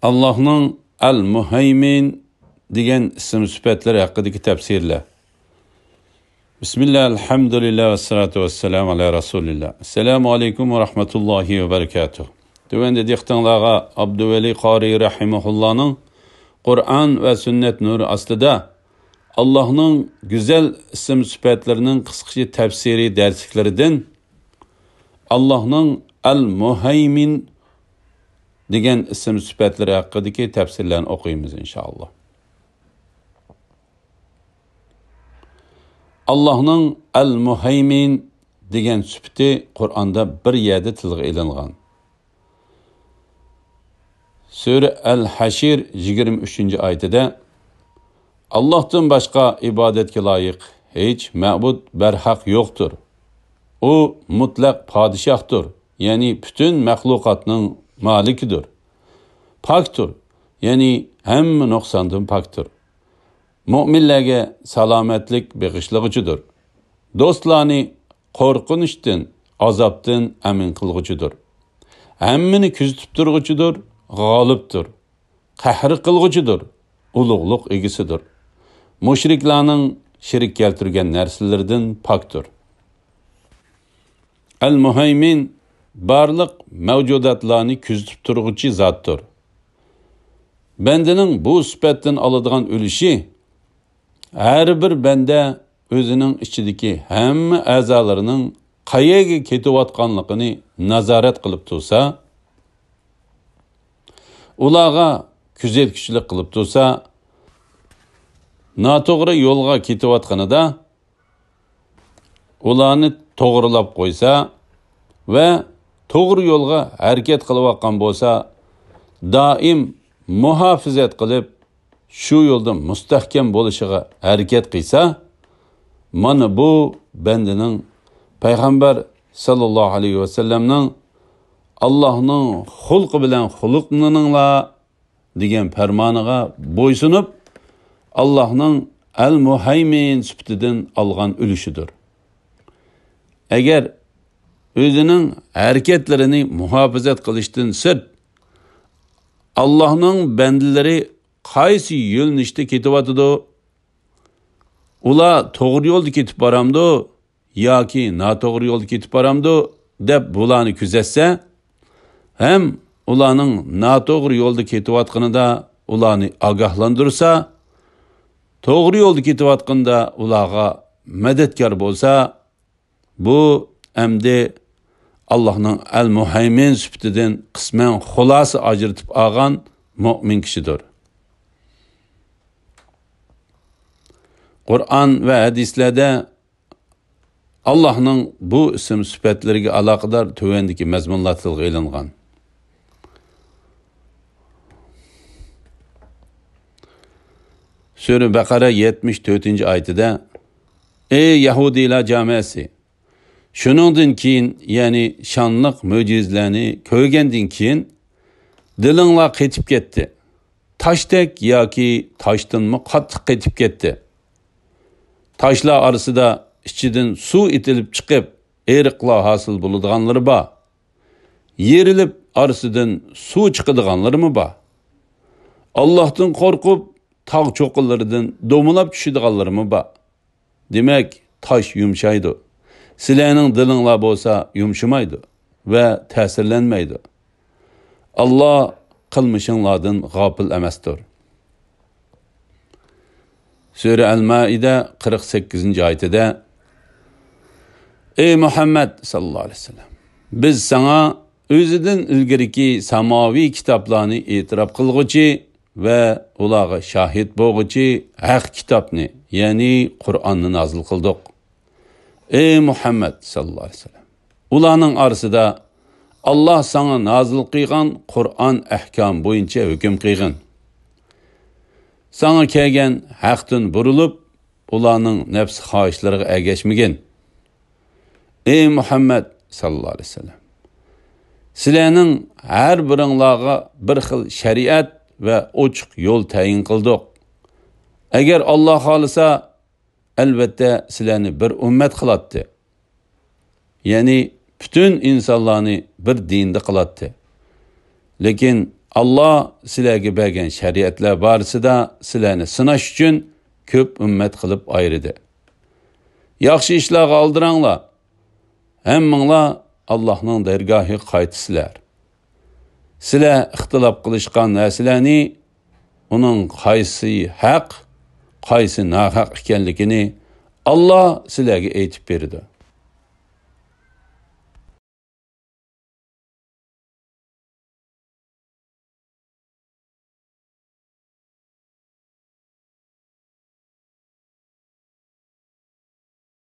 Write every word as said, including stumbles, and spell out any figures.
ئاللاھنىڭ ئەل-مۇھەيمىن دېگەن ئىسىم سۈپەتلىرى ھەققىدىكى تەپسىرلەر. بىسمىللا، ئەلھەمدۇلىللا، ۋەسسالاتۇ ۋەسسالامۇ ئەلا رەسۇلىللا. ئەسسالامۇ ئەلەيكۇم ۋە رەھمەتۇللاھى ۋە بەرىكاتۇھ. تۆۋەندە دىققىتىڭلارغا ئابدۇۋەلى قارىي رەھىمەھۇللانىڭ قۇرئان ۋە سۈننەت نۇرى ئاستىدا ئاللاھنىڭ گۈزەل ئىسىم سۈپەتلىرىنىڭ قىسقىچە تەپسىرىي دەرسلىكلىرىدىن ئاللاھنىڭ ئەل-مۇھەيمىن دېگەن ئىسىم سۈپەتلىرى ھەققىدىكى تەپسىرلەرنى ئوقۇيمىز، ئىنشائاللا. ئاللاھنىڭ ئەل-مۇھەيمىن دېگەن سۈپىتى قۇرئاندا بىر يەردە تىلغا ئېلىنغان. سۈرە ئەل-ھەشر يىگىرمە ئۈچىنچى ئايىتىدە، ئاللاھتىن باشقا ئىبادەتكە لايىق ھېچ مەبۇد بەرھەق يوقتۇر. ئۇ مۇتلەق پادىشاھتۇر، يەنى پۈتۈن مەخلۇقاتنىڭ مالىكىدۇر. پاكتۇر، يەنى ھەممە نۇقساندىن پاكتۇر. مۆمىنلەرگە سالامەتلىك بېغىشلىغۇچىدۇر. دوستلارنى قورقۇنچتىن، ئازابتىن ئەمىن قىلغۇچىدۇر. ھەممىنى كۆزىتىپ تۇرغۇچىدۇر، غالىبتۇر. قەھرى قىلغۇچىدۇر، ئۇلۇغلۇق ئىگىسىدۇر. مۇشرىكلارنىڭ شېرىك كەلتۈرگەن نەرسىلىرىدىن پاكتۇر. ئەل-مۇھەيمىن بارلىق مەۋجۇداتلارنى كۆزىتىپ تۇرغۇچى زاتتۇر. بەندىنىڭ بۇ سۈپەتتىن ئالىدىغان ئۈلۈشى، ھەر بىر بەندە ئۆزىنىڭ ئىچىدىكى ھەممە ئەزالىرىنىڭ قەيەرگە كېتىۋاتقانلىقىنى نازارەت قىلىپ تۇرسا، ئۇلارغا كۆزەتكۈچىلىك قىلىپ تۇرسا، ناتوغرا يولغا كېتىۋاتقىنىدا ئۇلارنى توغرىلاپ قويسا ۋە توغرا يولغا ھەرىكەت قىلىۋاتقان بولسا، دائىم مۇھاپىزەت قىلىپ، شۇ يولدا مۇستەھكەم بولۇشىغا ھەرىكەت قىلسا، مانا بۇ بەندىنىڭ پەيغەمبەر ساللاللاھۇ ئەلەيھى ۋەسەللەمنىڭ «ئاللاھنىڭ خۇلقى بىلەن خۇلقلىنىڭلار» دېگەن پەرمانىغا بويسۇنۇپ، ئاللاھنىڭ ئەل-مۇھەيمىن سۈپىتىدىن ئالغان ئۈلۈشىدۇر. ئەگەر ئۆزىنىڭ ھەرىكەتلىرىنى مۇھاپىزەت قىلىشتىن سىرت، ئاللاھنىڭ بەندىلىرى قايسى يۆنىلىشتە كېتىۋاتىدۇ؟ ئۇلار توغرا يولدا كېتىپ بارامدۇ ياكى ناتوغرا يولدا كېتىپ بارامدۇ دەپ بۇلارنى كۆزەتسە، ھەم ئۇلارنىڭ ناتوغرا يولدا كېتىۋاتقىنىدا ئۇلارنى ئاگاھلاندۇرسا، توغرا يولدا كېتىۋاتقىنىدا ئۇلارغا مەدەتكار بولسا، بۇ ئەمدى ئاللاھنىڭ ئەل-مۇھەيمىن سۈپىتىدىن قىسمەن خۇلاسە ئاجرىتىپ ئالغان مۆمىن كىشىدۇر. قۇرئان ۋە ھەدىسلەردە ئاللاھنىڭ بۇ ئىسىم سۈپەتلىرىگە ئالاقىدار تۆۋەندىكى مەزمۇنلار تىلغا ئېلىنغان. سۈرە بەقەرە يەتمىش تۆتىنچى ئايىتىدە، ئەي يەھۇدىيلار جامەسى! شۇنىڭدىن كېيىن، يەنى شانلىق مۆجىزىلەرنى كۆرگەندىن كېيىن، دىلىڭلار قېتىپ كەتتى. تاشتەك ياكى تاشتىنمۇ قاتتىق قېتىپ كەتتى. تاشلار ئارىسىدا ئىچىدىن سۇ ئېتىلىپ چىقىپ، ئېرىقلار ھاسىل بولىدىغانلىرى بار. يېرىلىپ ئارىسىدىن سۇ چىقىدىغانلىرىمۇ بار. ئاللاھتىن قورقۇپ، تاغ چوققىلىرىدىن دومىلاپ چۈشىدىغانلىرىمۇ بار. دېمەك، تاش يۇمشايدۇ. سىلەرنىڭ دىلىڭلار بولسا يۇمشىمايدۇ ۋە تەسىرلەنمەيدۇ. ئاللا قىلمىشىڭلاردىن غاپىل ئەمەستۇر. سۈرە ئەل-مائىدە قىرىق سەككىزىنچى ئايىتىدە، ئەي مۇھەممەد ساللاللاھۇ ئەلەيھى ۋەسەللەم، بىز ساڭا ئۆزىدىن ئىلگىرىكى ساماۋىي كىتابلارنى ئېتىراپ قىلغۇچى ۋە ئۇلارغا شاھىت بولغۇچى ھەق كىتابنى، يەنى قۇرئاننى نازىل قىلدۇق. ئەي مۇھەممەد ساللاللاھۇ ئەلەيھى ۋەسەللەم، ئۇلارنىڭ ئارىسىدا ئاللا ساڭا نازىل قىلغان قۇرئان ئەھكام بويىچە ھۆكۈم قىلغىن. ساڭا كەلگەن ھەقتىن بۇرۇلۇپ، ئۇلارنىڭ نەپس خاھىشلىرىغا ئەگەشمىگىن. ئەي مۇھەممەد ساللاللاھۇ ئەلەيھى ۋەسەللەم، سىلەرنىڭ ھەر بىرىڭلارغا بىر خىل شەرىئەت ۋە ئوچۇق يول تەيىن قىلدۇق. ئەگەر ئاللا خالىسا، ئەلۋەتتە سىلەرنى بىر ئۈممەت قىلاتتى. يەنى پۈتۈن ئىنسانلارنى بىر دىندا قىلاتتى. لېكىن ئاللا سىلەرگە بەرگەن شەرىئەتلەر بارىسىدا سىلەرنى سىناش ئۈچۈن كۆپ ئۈممەت قىلىپ ئايرىدى. ياخشى ئىشلارغا ئالدىراڭلار. ھەممىڭلار ئاللاھنىڭ دەرگاھىغا قايتىسىلەر. سىلەر ئىختىلاپ قىلىشقان نەرسىلەرنى، ئۇنىڭ قايسى ھەق، قايسى ناھەق ئىكەنلىكىنى ئاللا سىلەرگە ئېيتىپ بېرىدۇ.